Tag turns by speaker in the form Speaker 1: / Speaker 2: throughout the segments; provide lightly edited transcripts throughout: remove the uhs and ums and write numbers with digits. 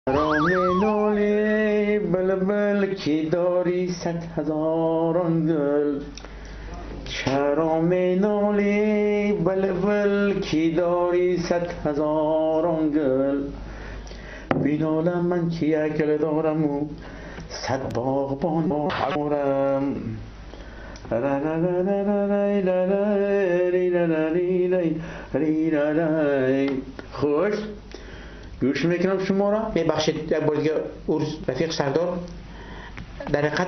Speaker 1: چرا مینالی بلبل کی داری صد هزاران گل، چرا مینالی بلبل کی داری صد هزاران گل، بینالم من که یک گل دارم و صد باغبان دارم. خوش گوش میکنم شما را.
Speaker 2: میبخشید یک بار دیگه اورز رفیق سردار، در حقیقت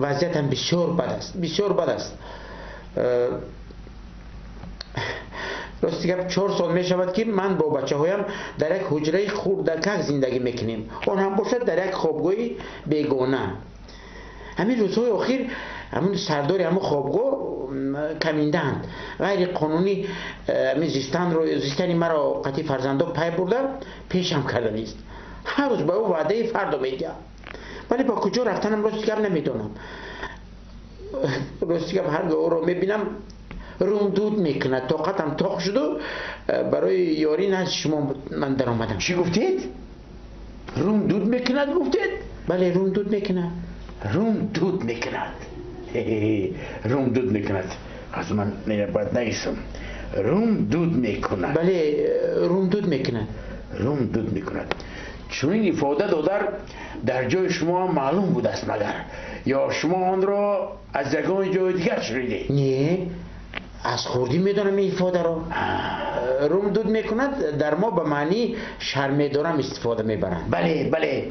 Speaker 2: وضعیتم بسیار بد است، بسیار بد است. راستی گپ 4 سال می شود که من با بچه هایم در یک حجره خردکک زندگی میکنیم، آن هم باشد در یک خوابگاه بیگانه. همین روزهای اخیر همون سردار همون خوابگاه کمیندند، غیر قانونی همین زیستن مرا قطعی فرزندان پای برده پیشم کرده نیست. هر روز با او وعده فردا میده، ولی با کجا رفتنم راستی گپ نمیدونم. راستی گپ هرگاه او را میبینم روم دود میکند، طاقتم طاق شد و برای یاری نزد شما من در آمدم.
Speaker 1: چی گفتید؟ روم دود میکند گفتید؟
Speaker 2: بله روم دود میکند.
Speaker 1: روم دود میکند. روم دود میکند. از من باید نگیسم. روم دود میکند.
Speaker 2: بله روم دود میکند.
Speaker 1: روم دود میکند. چون این افاده دادر در جای شما معلوم بود است مگر، یا شما آن را از یگان جای دیگر شنیدید؟
Speaker 2: نه از خوردی میدانم این افاده را. روم دود میکند در ما به معنی شرم دارم استفاده میبرند.
Speaker 1: بله بله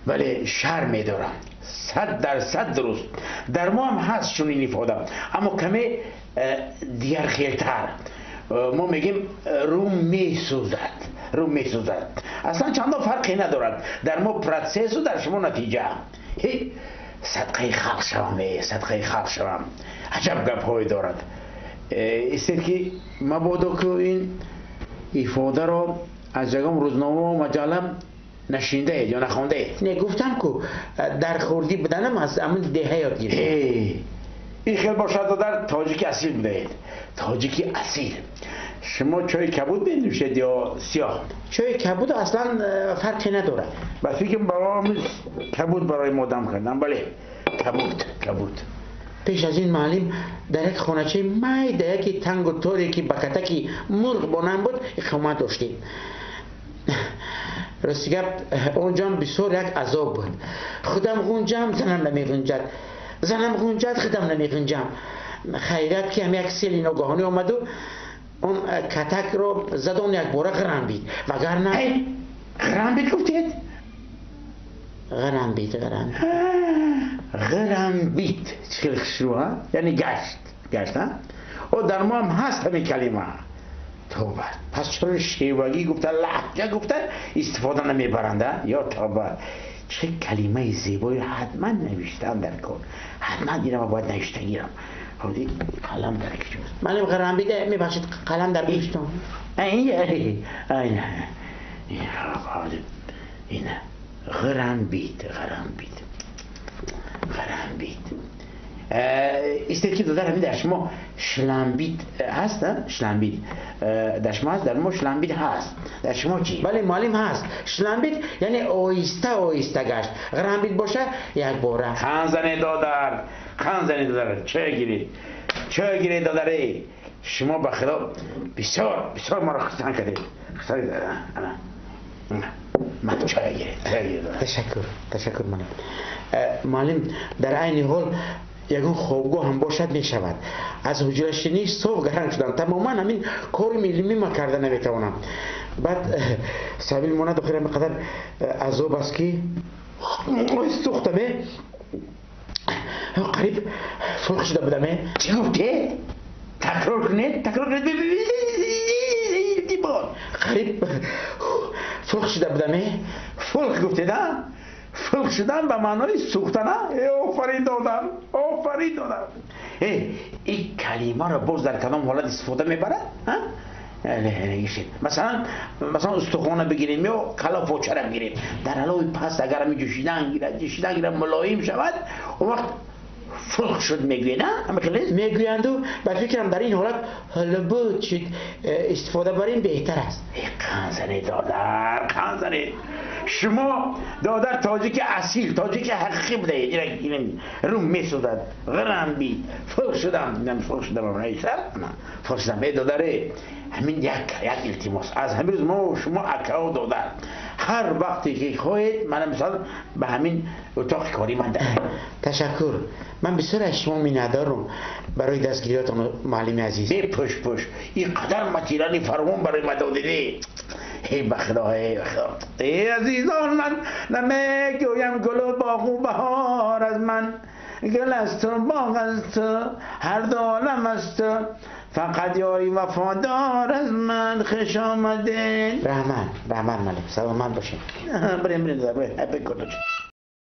Speaker 1: بله شرم دارم، 100% درست. در ما هم هست چون این افاده، اما کمی دیگر خیلتر. ما میگیم روم میسوزد، روم میسوزد. اصلا چندان فرقی ندارد، در ما پروسس و در شما نتیجه. صدقه خلق شوم، صدقه خلق شوم. عجب گپ های دارد. استید که مبادا که این افاده را از یگان روزنامه و مجله نشینده اید یا نخوانده اید؟
Speaker 2: نه گفتم که در خوردی بدنم از همون دهه یاد گرفتم.
Speaker 1: این خیلی باشد در تاجیک اصیل بوده اید. تاجیکی اصیل. شما چای کبود می نوشید یا سیاه؟
Speaker 2: چای کبود اصلا فرقی نداره.
Speaker 1: به فکر برام کبود برای مادم کردم. بله کبود کبود.
Speaker 2: پیش از این معلم در یک خانه‌چه میده یکی تنگ و تاری که به کتکی مرغ بانم بود اقامت داشتیم. راستی گپ اونجا هم بسیار یک عذاب بود. خودم غنجم زنم نمیغنجد، زنم غنجد خودم نمیغنجم. خیرت که هم یک سیل ناگهانی آمد و اون کتک رو زدان یک باره غرنبید، وگرنه
Speaker 1: غرنبید گفتید؟
Speaker 2: غرنبید غرنبید
Speaker 1: غرنبید. چه خشرو ها؟ یعنی گشت گشت ها؟ او در ما هم هست همین کلمه. توبه. پس چرا شیوگی گفته لهجه گفته استفاده نمیبرنده؟ یا توبه. چه کلمه زیبایی حتما نوشتم در کار، حتما دیرم باید نوشته گیرم. قلم در کجاست؟
Speaker 2: معلم غرنبیده میبخشید قلم در گوشتم.
Speaker 1: این این این غرنبید غرنبید غرنبید. استید که دادر همین در شما شلمبید هست؟ شلمبید در شما هست؟ در ما شلمبید هست. در شما چی؟
Speaker 2: بله معلم هست. شلمبید یعنی آیسته آیسته گشت، غرنبید باشه یک باره.
Speaker 1: خان زنی دادر، خان زنی دادر، چه گیرید چه گیرید دادره؟ شما به خدا بسیار بسیار ما را خستان کردید. من چای گیرید چای گیرید.
Speaker 2: تشکر تشکر معلم. معلم در عین حال یگان خوابگاه هم باشد می شود. از حجره شینی صاف گرنگ شدم، تماما همین کار میلیمی ما کرده نمیتوانم. بعد سبیل ماند آخر قدر عذاب است که سوختم، قریب فلخ شده بودم.
Speaker 1: چی گفتی؟ تکرار کنید تکرار کنید.
Speaker 2: قریب فلخ شده بودم.
Speaker 1: فلخ گفتید ها؟ فلخ شدن به معنای سوختن. آفرین دادم آفرین دادم. این کلمه را باز در کدام حالت استفاده میبرد؟ مثلا استخوان بگیریم یا کلا پوچه را بگیریم، در علاوه پس اگر می جوشیدن گیرد جوشیدن گیرد ملایم شود، اون وقت فلخ شد میگوید. نه همه خیلی
Speaker 2: میگویند و به فکرم در این حالت هلبوت شد استفاده بریم بهتر است.
Speaker 1: ای قنزنی دادر قنزنی، Шумо додар тоҷики асил, тоҷики ҳақиқӣ будаед. Рум месӯзад, ғирам бид, фух шудам, фух шудам, фух шудам. Э додаре, ҳамин як як илтимос, аз ҳамин рӯз мо шумо акао додар, ҳар вақте ки хоҳед, мана мисол ба ҳамин утоқи кори ман.
Speaker 2: Ташаккур, ман бисёр аз шумо миннатдорам барои дастгириётон, муаллими азиз.
Speaker 1: Бепӯш пӯш, ин қадар материали фаровон барои ма додидӣ. Эй ба худо, эй ба худо, эй азизон, ман намегӯям гулу боғу баҳор аз ман, гул аз ту, боғ аз ту, ҳар ду олам аз ту, фақат ёри вафодор аз ман. Хуш омадед.
Speaker 2: Раҳмат, раҳмат, муаллим, саломат бошед.
Speaker 1: Бирем, бирем, бирем.